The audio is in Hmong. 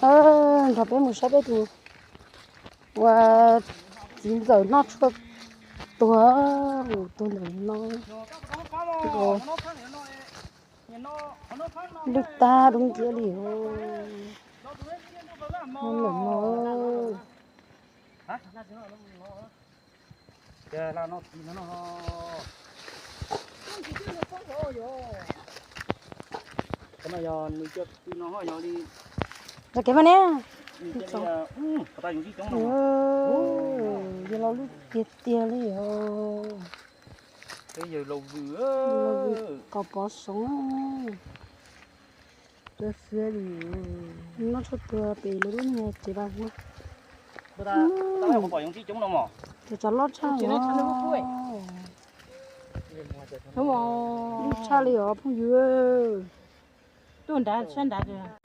Nrog peb mus saib peb tus ua txiv ntxawm noj tshuaj tuag, tuag ntawm no. Lwj tag dub nciab li os. Ntawm no. Yog kev mas ne. Yog laus lwj tiag tiag li os. Kaus pov soov. Noj tshuaj tuag pem lawv lub niag tsev vaj. Cov tsov loj tshaj os. Lwj tshaj li os phooj ywg. Tuaj nrad sab nrad.